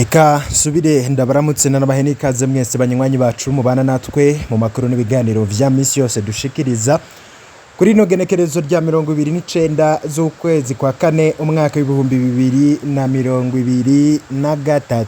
Reka nsubire ndabaramutse nanabahe n'ikaze mwese banywanyi bacu mubana natwe mu makuru n'ibiganiro vya misi yose dushikiriza kuri ino genekerezo rya 29 z'ukwezi kwa kane umwaka w'2023.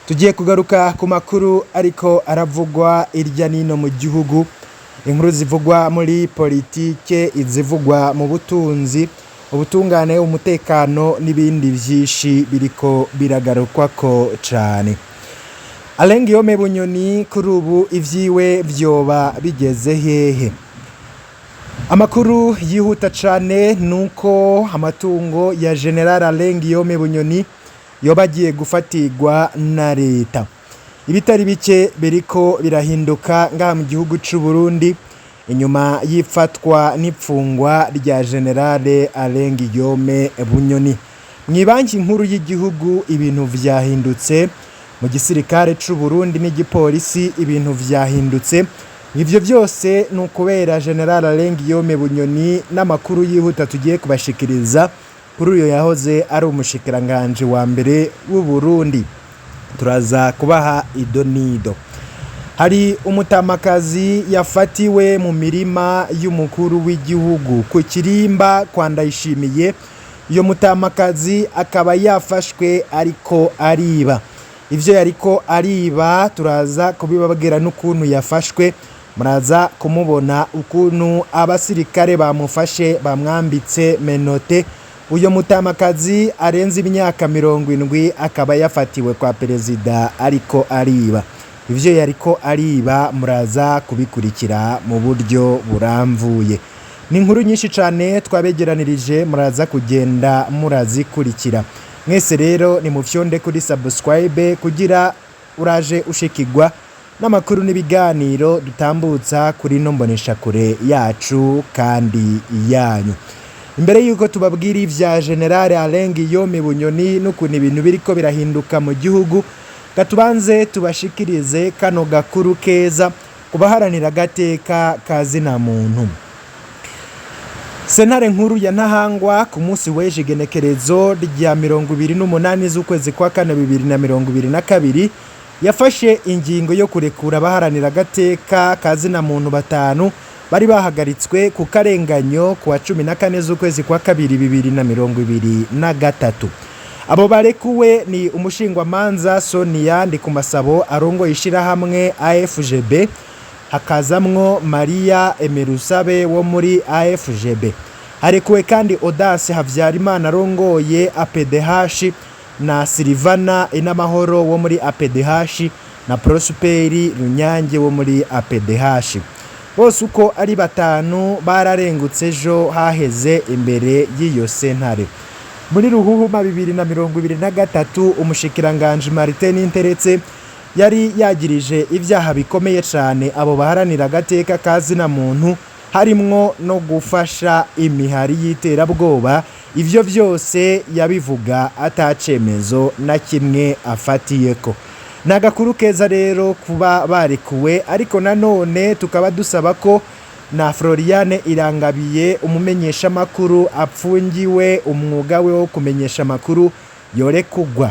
Tugiye kugaruka ku makuru ariko aravugwa irya nino mu gihugu, inkuru zivugwa muri politike, izivugwa mu butunzi, ubutungane, umutekano n'ibindi vyinshi biriko biragarukwako cane. Alain Guillaume Bunyoni kuri ubu ivyiwe vyoba bigeze hehe? Amakuru yihuta cane nuko amatungo ya General Alain Guillaume Bunyoni yoba agiye gufatirwa na leta. Ibitari bike biriko birahinduka ngaha mu gihugu c'u Burundi inyuma y'ifatwa n'ipfungwa rya General Alain Guillaume Bunyoni. Mw'ibanki nkuru y'igihugu ibintu vyahindutse, mu gisirikare c'u Burundi n'igipolisi ibintu vyahindutse. Ivyo vyose ni ukubera General Alain Guillaume Bunyoni n'amakuru yihuta tugiye kubashikiriza kuri uyo yahoze ari umushikiranganji wa mbere w'u Burundi. Turaza kubaha idonido. Hari umutamakazi yafatiwe mu mirima y'umukuru w'igihugu ku Kirimba kwa Ndayishimiye. Iyo mutamakazi akaba yafashwe ariko ariba. Ivyo yariko ariba turaza kubibabwira n'ukuntu yafashwe, muraza kumubona ukuntu abasirikare bamufashe bamwambitse menote. Uyo mutamakazi arenze imyaka 70 akaba yafatiwe kwa perezida ariko ariba. Ivyo yariko ariba muraza kubikurikira mu buryo buramvuye. Ni inkuru nyinshi cane twabegeranirije, muraza kugenda murazikurikira. Mwese rero ni mufyonde kuri subscribe kugira uraje ushikirwa n'amakuru n'ibiganiro dutambutsa kuri ino mboneshakure yacu kandi yanyu. Imbere yuko tubabwira ivya General Alain Guillaume Bunyoni n'ukuntu ibintu biriko birahinduka mu gihugu, katubanze tubashikirize kano gakuru keza kubaharanira agateka ka zina muntu. Sentare nkuru ya Ntahangwa ku munsi w'ejo igenekerezo rya 28 z'ukwezi kwa kane 2022 yafashe ingingo yo kurekura abaharanira agateka ka zina muntu batanu bari bahagaritswe ku karenganyo ku wa 14 z'ukwezi kwa kabiri 2023. Abo barekuwe ni umushingwamanza Sonia Ndikumasabo arongoye ishirahamwe AFGB, hakazamwo Maria Emerusabe wo muri AFGB. Harekuwe kandi Audace Havyarimana arongoye APDH na Silivana Inamahoro wo muri APDH na Prosperi Runyange wo muri APDH. Bose uko ari batanu bararengutse ejo haheze imbere y'iyo sentare. Muri ruhuhuma 2023 umushikiranganji Martin Ninteretse yari yagirije ivyaha bikomeye cane abo baharanira agateka ka zina muntu, harimwo no gufasha imihari y'iterabwoba. Ivyo vyose yabivuga atacemezo na kimwe afatiyeko. Ni agakuru keza rero kuba barekuwe, ariko nanone tukaba dusaba ko na Floriane Irangabiye umumenyeshamakuru apfungiwe umwuga we wo kumenyesha amakuru yorekugwa.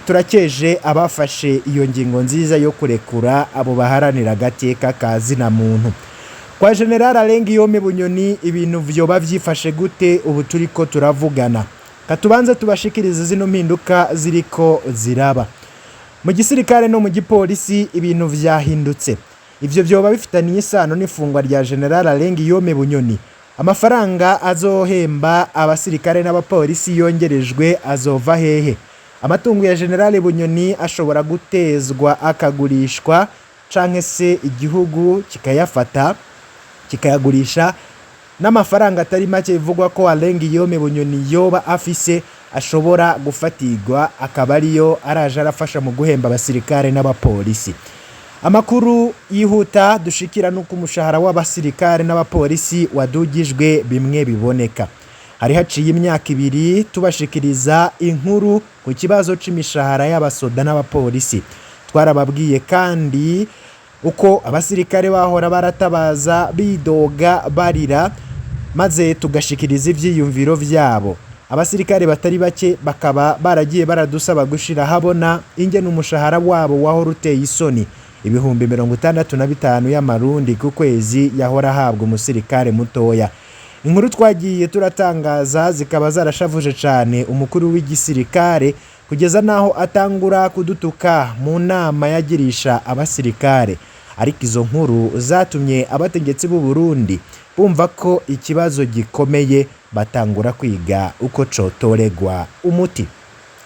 Turakeje abafashe iyo ngingo nziza yo kurekura abo baharanira agateka ka zina muntu. Kwa General Alain Guillaume Bunyoni ibintu vyoba vyifashe gute ubu turiko turavugana? Katubanze tubashikirize zino mpinduka ziriko ziraba. Mu gisirikare no mu gipolisi ibintu vyahindutse. Ivyo vyoba bifitaniye isano n'ifungwa rya General Alain Guillaume Bunyoni. Amafaranga azohemba abasirikare n'abapolisi yongerejwe azova hehe? Amatungo ya General Bunyoni ashobora gutezwa akagurishwa canke se igihugu kikayafata kikayagurisha, n'amafaranga atari make bivugwa ko Alain Guillaume Bunyoni yoba afise ashobora gufatirwa akaba ariyo araje arafasha mu guhemba abasirikare n'abapolisi. Amakuru yihuta dushikira nuko umushahara w'abasirikare n'abapolisi wadugijwe bimwe biboneka. Hari haciye imyaka ibiri tubashikiriza inkuru ku kibazo c'imishahara y'abasoda n'abapolisi. Twarababwiye kandi uko abasirikare bahora baratabaza bidoga barira, maze tugashikiriza ivyiyumviro vyabo. Abasirikare batari bake bakaba baragiye baradusaba gushira habona ingene umushahara wabo wahora uteye isoni, 65,000 y'amarundi ku kwezi yahora ahabwa umusirikare mutoya. Inkuru twagiye turatangaza zikaba zarashavuje cane umukuru w'igisirikare kugeza naho atangura kudutuka mu nama yagirisha abasirikare. Ariko izo nkuru zatumye abategetsi b'u Burundi bumva ko ikibazo gikomeye, batangura kwiga uko cotoregwa umuti.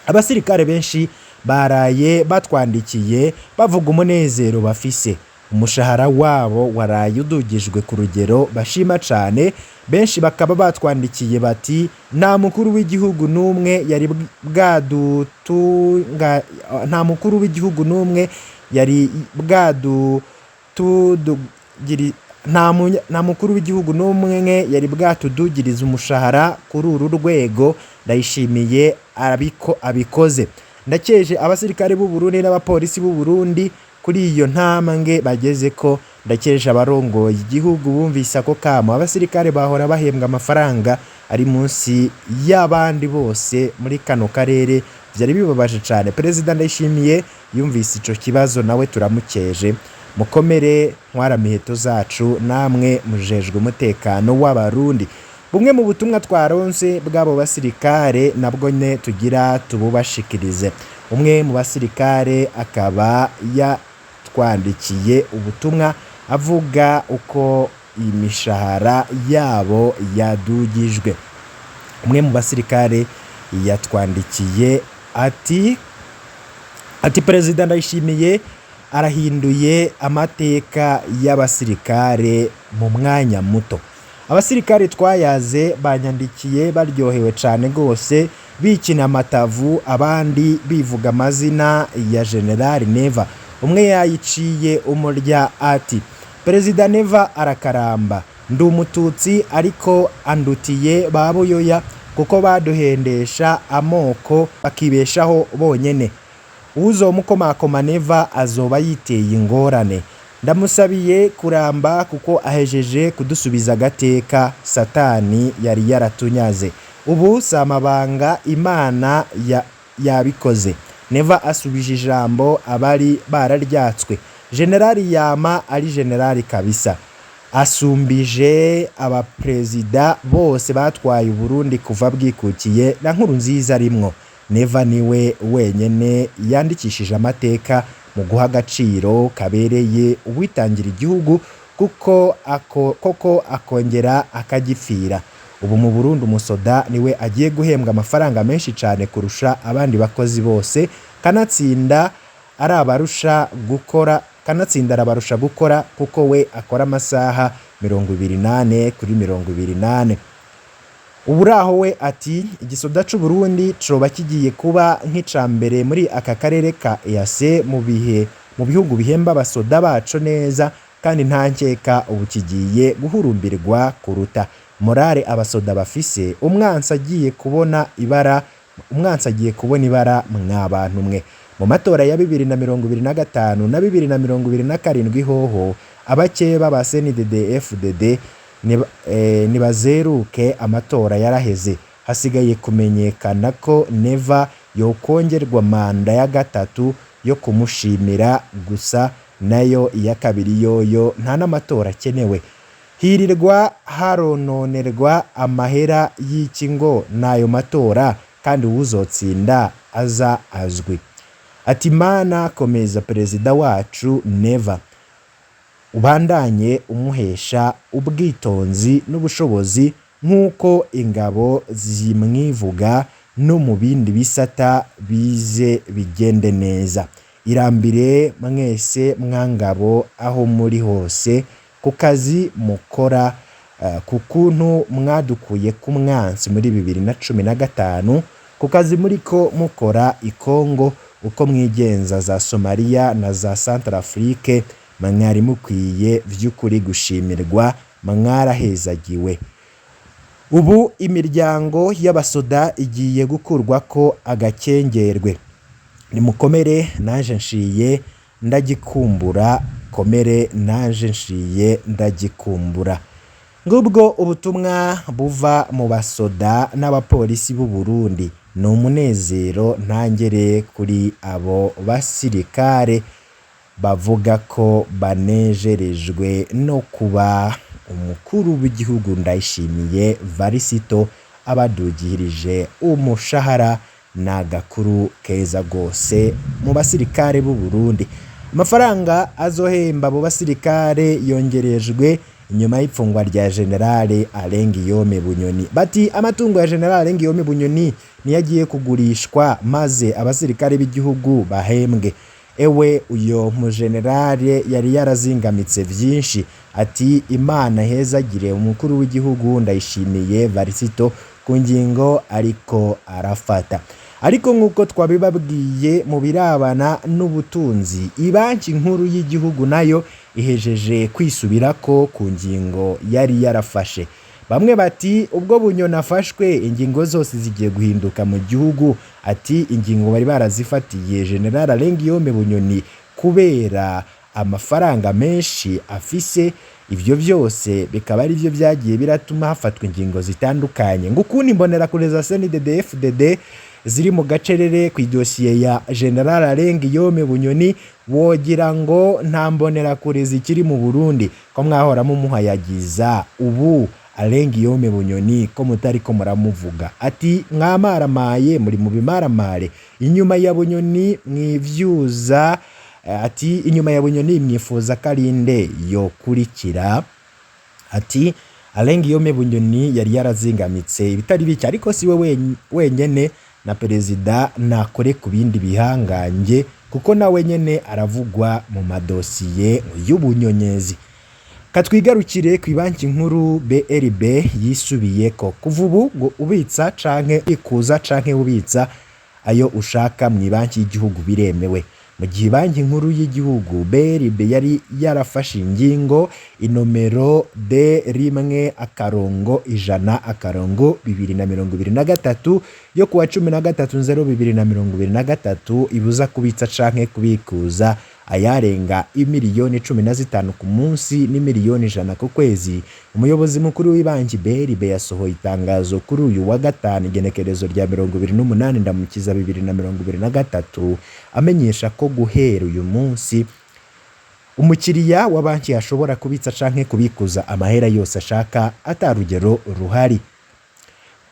Abasirikare benshi baraye batwandikiye bavuga umunezero bafise. Umushahara wabo waraye udugijwe ku rugero bashima cane. Benshi bakaba batwandikiye bati nta mukuru w'igihugu n'umwe yari bwadutunga, nta mukuru w'igihugu n'umwe yari bwadutudugiri, nta mukuru w'igihugu n'umwe yari bwatudugiriza umushahara kuri uru rwego. Ndayishimiye arabiko abikoze. Ndakeje abasirikare b'u Burundi n'abapolisi b'u Burundi kuri iyo ntambwe bageze ko. Ndakeje abarongoye igihugu bumvise ako kamo. Abasirikare bahora bahembwa amafaranga ari munsi y'abandi bose muri kano karere, vyari bibabaje cane. Perezida Ndayishimiye yumvise ico kibazo, nawe turamukeje. Mukomere ntwaramiheto zacu, namwe mujejwe umutekano w'Abarundi. Bumwe mu butumwa twaronse bw'abo basirikare nabwo nyene tugira tububashikirize. Umwe mu basirikare akaba yatwandikiye ubutumwa avuga uko imishahara yabo yadugijwe. Umwe mu basirikare yatwandikiye ati Perezida Ndayishimiye arahinduye amateka y'abasirikare mu mwanya muto. Abasirikare twayaze banyandikiye baryohewe cane gose, bikina amatavu, abandi bivuga amazina ya General Neva. Umwe yayiciye umurya ati Perezida Neva arakaramba, ndi umututsi ariko andutiye ba Buyoya kuko baduhendesha amoko bakibeshaho bonyene. Uwuzomukomakoma Neva azoba yiteye ingorane. Ndamusabiye kuramba kuko ahejeje kudusubiza agateka Satani yari yaratunyaze. Ubu si amabanga, Imana yabikoze. Neva asubije ijambo abari bararyatswe. Generali yama ari generali kabisa. Asumbije abaperezida bose batwaye Uburundi kuva bwikukiye na Nkurunziza arimwo. Neva niwe wenyene yandikishije amateka mu guha agaciro kabereye uwitangira igihugu, kuko koko akongera akagipfira. Ubu mu Burundi umusoda niwe agiye guhembwa amafaranga menshi cane kurusha abandi bakozi bose, kanatsinda arabarusha gukora, kanatsinda arabarusha gukora kuko we akora amasaha 24 kuri 24. Uburaho we ati igisoda c'u Burundi coba kigiye kuba nk'ica mbere muri aka karere ka EAC mu bihe mu bihugu bihemba abasoda baco neza, kandi nta nkeka ubu kigiye guhurumbirwa kuruta. Morale abasoda bafise, umwansi agiye kubona ibara, umwansi agiye kubona ibara mwabantu mwe. Mu matora ya 2025 na 2027 hoho abakeba ba CNDD FDD nibazeruke, amatora yaraheze. Hasigaye kumenyekana ko Neva yokongerwa manda ya gatatu yo kumushimira gusa, nayo iya kabiri yoyo nta n'amatora akenewe. Hirirwa harononerwa amahera y'iki ngo n'ayo matora, kandi uwuzotsinda aza azwi. Ati Mana komeza perezida wacu Neva, ubandanye umuhesha ubwitonzi n'ubushobozi nk'uko ingabo zimwivuga, no mu bindi bisata bize bigende neza. Irambire mwese mwangabo aho muri hose ku kazi mukora, ku kuntu mwadukuye ku mwansi muri 2015, ku kazi muriko mukora i Kongo, uko mwigenza za Somalia na za Centrafrique, mwari mukwiye vy'ukuri gushimirwa, mwarahezagiwe. Ubu imiryango y'abasoda igiye gukurwako agakengerwe. Nimukomere naje nshiye ndagikumbura, komere naje nshiye ndagikumbura. Ngubwo ubutumwa buva mu basoda n'abapolisi b'u Burundi. Ni umunezero ntangere kuri abo basirikare bavuga ko banejerejwe no kuba umukuru w'igihugu Ndayishimiye Varisito abadugirije umushahara. Ni agakuru keza rwose mu basirikare b'u Burundi. Amafaranga azohemba abo basirikare yongerejwe inyuma y'ipfungwa rya Generale Alain Guillaume Bunyoni. Bati amatungo ya Generale Alain Guillaume Bunyoni niyo agiye kugurishwa maze abasirikare b'igihugu bahembwe. Ewe uyo mujenerale yari yarazingamitse vyinshi. Ati Imana hezagire umukuru w'igihugu Ndayishimiye Varisito ku ngingo ariko arafata. Ariko nk'uko twabibabwiye mu birabana n'ubutunzi, ibanki nkuru y'igihugu nayo ihejeje kwisubirako ku ngingo yari yarafashe. Bamwe bati ubwo Bunyoni afashwe ingingo zose zigiye guhinduka mu gihugu. Ati ingingo bari barazifatiye General Alain Guillaume Bunyoni kubera amafaranga menshi afise, ivyo vyose bikaba ari byo byagiye biratuma hafatwa ingingo zitandukanye. Ngo ukuntu imbonerakure za CNDD-FDD ziri mu gacerere ku idosiye ya General Alain Guillaume Bunyoni, wogira ngo nta mbonerakure zikiri mu Burundi, ko mwahora mumuhayagiza ubu Alain Guillaume Bunyoni ko mutari ko muramuvuga. Ati mwamaramaye muri mu bimaramare inyuma ya Bunyoni mwivyuza. Ati inyuma ya Bunyoni mwifuza karinde yokurikira. Ati Alain Guillaume Bunyoni yari yarazingamitse ibitari bike, ariko si we wenyene, na perezida nakore ku bindi bihangange kuko nawe nyene aravugwa mu madosiye y'ubunyonyezi. Katwigarukire ku banki nkuru BRB yisubiyeko. Kuva ubu ngo ubitsa canke ikuza canke ubitsa ayo ushaka mu banki y'igihugu biremewe. Mu gihe banki nkuru y'igihugu BRB yari yarafashe ingingo inomero D rimwe akarongo ijana akarongo 2023 yo kuwa 13/02/2023 ibuza kubitsa canke kubikuza ayarenga imiliyoni 15 ku munsi n'imiliyoni 100 ku kwezi, umuyobozi mukuru w'ibanki BRB yasohoye itangazo kuri uyu wa gatanu igenekerezo rya 28 Ndamukiza 2023 amenyesha ko guhera uyu munsi umukiriya wa banki ashobora kubitsa canke kubikuza amahera yose ashaka atarugero ruhari.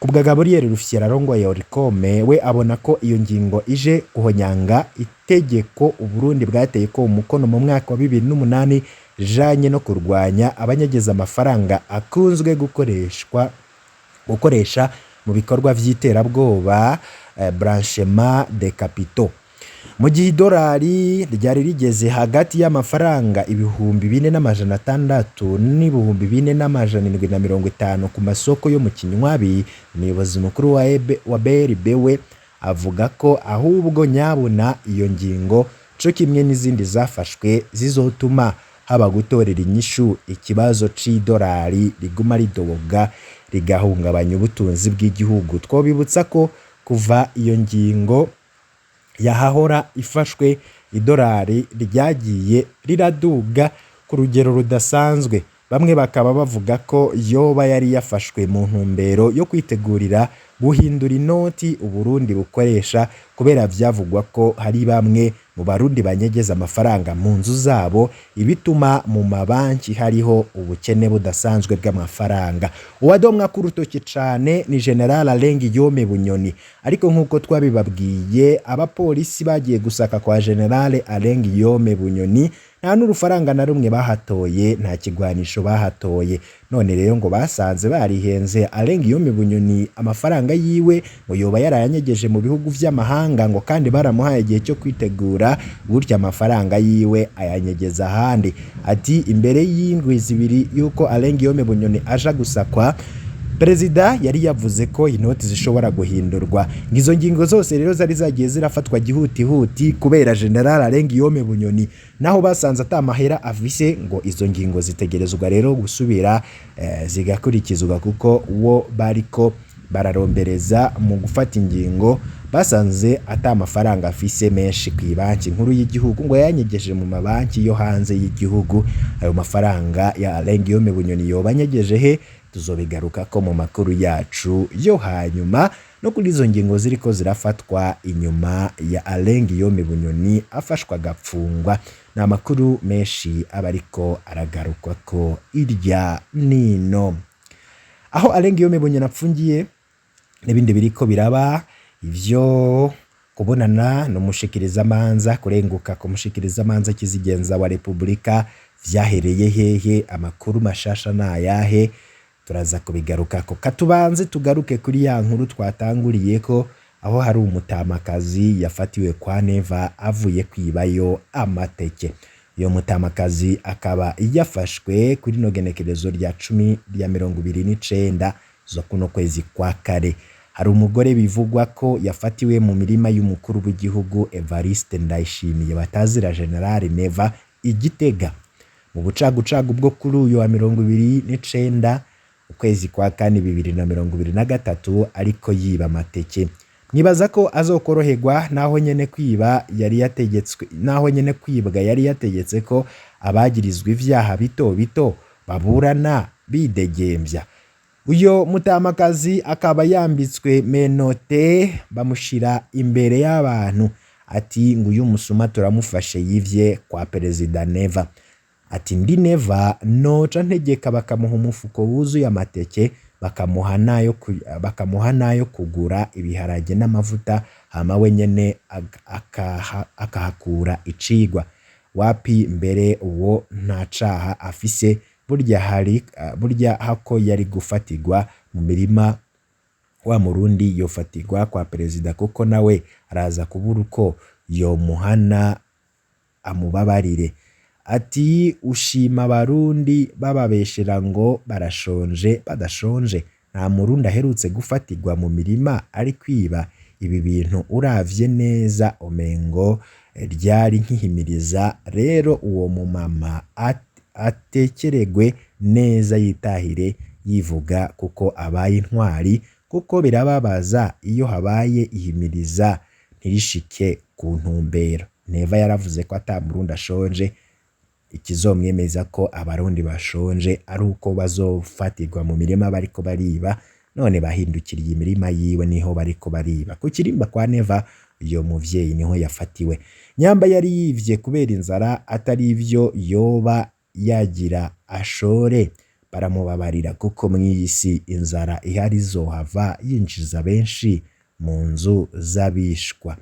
Kubwa Gabriel Rufyiri arongoye Oricome, we abona ko iyo ngingo ije guhonyanga itegeko Uburundi bwateye ko umukono mu mwaka wa 2008 rijanye no kurwanya abanyegeza amafaranga akunzwe gukoresha mu bikorwa vy'iterabwoba, blanchiment de capitaux. Mu gihe idolari ryari rigeze hagati y'amafaranga 4600 n'ibihumbi 4750 ku masoko yo mu kinywabi, umuyobozi mukuru wa BRB we avuga ko ahubwo nyabuna iyo ngingo co kimwe n'izindi zafashwe zizotuma haba gutorera inyishu ikibazo c'idolari riguma ridoga rigahungabanya ubutunzi bw'igihugu. Twobibutsa ko kuva iyo ngingo yahahora ifashwe idolari ryagiye riraduga ku rugero rudasanzwe, bamwe bakaba bavuga ko yoba yari yafashwe mu ntumbero yo kwitegurira guhindura inoti Uburundi bukoresha, kubera vyavugwa ko hari bamwe mu Barundi banyegeza amafaranga mu nzu zabo, ibituma mu mabanki hariho ubukene budasanzwe bw'amafaranga. Uwadomwa ku rutoki cane ni General Alain Guillaume Bunyoni, ariko nk'uko twabibabwiye abapolisi bagiye gusaka kwa General Alain Guillaume Bunyoni nta n'urufaranga na rumwe bahatoye, nta kigwanisho bahatoye. None rero ngo basanze barihenze, Alain Guillaume Bunyoni amafaranga yiwe ngo yoba yarayanyegeje mu bihugu vy'amahanga, ngo kandi baramuhaye igihe cyo kwitegura, gutya amafaranga yiwe ayanyegeza ahandi. Ati imbere y'indwi zibiri yuko Alain Guillaume Bunyoni aja gusakwa, Perezida yari yavuze ko inoti zishobora guhindurwa. Izo ngingo zose rero zari zagiye zirafatwa gihutihuti kubera General Alain Guillaume Bunyoni, naho basanze atamahera afise, ngo izo ngingo zitegerezwa rero gusubira zigakurikizwa kuko uwo bariko Bararombereza mu gufata ingingo, basanze ata mafaranga afise menshi kw'ibanki nkuru y'igihugu, ngo yayanyegeje mu mabanki yo hanze y'igihugu. Ayo mafaranga ya Alain Guillaume Bunyoni yoba anyegeje he? Tuzobigarukako mu makuru yacu yo hanyuma, no kuri izo ngingo ziriko zirafatwa inyuma ya Alain Guillaume Bunyoni afashwa agapfungwa. Ni amakuru menshi aba ariko aragarukwako irya nino. Aho Alain Guillaume Bunyoni apfungiye n'ibindi biriko biraba, ivyo kubonana n'umushikirizamanza, kurenguka ku mushikirizamanza kizigenza wa Repubulika vyahereye hehe? Amakuru mashasha nayahe? Turaza kubigarukako. Katubanze tugaruke kuri ya nkuru twatanguriyeko, aho hari umutamakazi yafatiwe kwa Neva avuye kwibayo amateke. Uyo mutamakazi akaba yafashwe kuri no genekerezo rya 10 rya 29 zo kuno kwezi kwa kare. Hari umugore bivugwa ko yafatiwe mu mirima y'umukuru w'igihugu Evariste Ndayishimiye batazira General Neva i Gitega mu bucagucagu bwo kuri uyu wa 29 ukwezi kwa kane 2023, ariko yiba amateke. Mwibaza ko azokoroherwa naho nyene kwiba yari yategetswe, naho nyene kwibwa yari yategetse ko abagirizwa ivyaha bito bito baburana bidegembya? Uyo mutamakazi akaba yambitswe menottes, bamushira imbere y'abantu, ati nguyu musuma turamufashe yivye kwa Perezida Neva. Ati ndi Neva noca ntegeka bakamuha umufuko wuzuye amateke, bakamuha nayo kugura ibiharage n'amavuta, hama we nyene akahakura icigwa. Wapi, mbere uwo nta caha afise. Burya hari burya hako yari gufatirwa mu mirima wa Murundi, yofatirwa kwa perezida, kuko nawe araza kubura uko yomuhana amubabarire. Ati ushima Abarundi bababeshera ngo barashonje badashonje. Nta Murundi aherutse gufatirwa mu mirima ari kwiba. Ibi bintu uravye neza umengo ryari nkihimiriza. Rero uwo mumama atekeregwe neza, yitahire yivuga kuko abaye intwari, kuko birababaza iyo habaye ihimiriza ntirishike ku ntumbero. Neva yaravuze ko ata Murundi ashonje. Ikizomwemeza ko Abarundi bashonje ari uko bazofatirwa mu mirima bariko bariba. None bahindukiriye imirima yiwe, niho bariko bariba ku kirimba kwa Neva. Uyo muvyeyi niho yafatiwe. Nyamba yari yivye kubera inzara, atari ivyo yoba yagira ashore, baramubabarira, kuko mw'iyi si inzara ihari izohava yinjiza benshi mu nzu z'abishwa.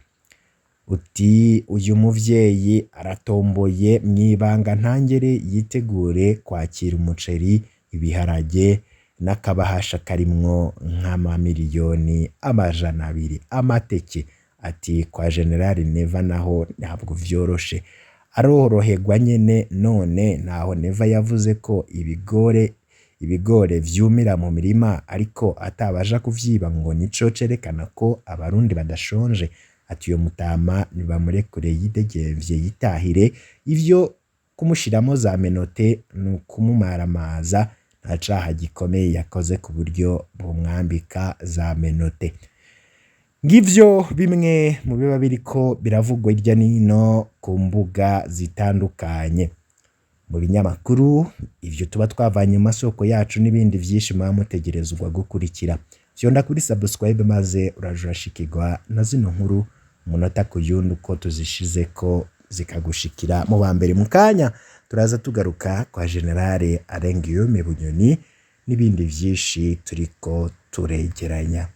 Uti uyu muvyeyi aratomboye mw'ibanga ntangere, yitegure kwakira umuceri, ibiharage n'akabahasha karimwo nk'amamiliyoni 200 amateke. Ati kwa General Neva naho ntabwo vyoroshe, aroroherwa nyene. None naho Neva yavuze ko ibigore vyumira mu mirima ariko atabaja kuvyiba, ngo nico cerekana ko Abarundi badashonje? Ati uyo mutama nibamurekure yidegemvye yitahire. Ivyo kumushiramo za menottes ni ukumumaramaza, nta caha gikomeye yakoze ku buryo bumwambika za menottes. Ngivyo bimwe mu biba biriko biravugwa hirya nino ku mbuga zitandukanye, mu binyamakuru, ivyo tuba twavanye mu masoko yacu n'ibindi vyinshi muba mutegerezwa gukurikira. Fyonda kuri subscribe maze uraja urashikirwa na zino nkuru umunota ku yundi uko tuzishizeko, zikagushikira mu ba mbere. Mu kanya turaza tugaruka kwa General Alain Guillaume Bunyoni n'ibindi vyinshi turiko turegeranya.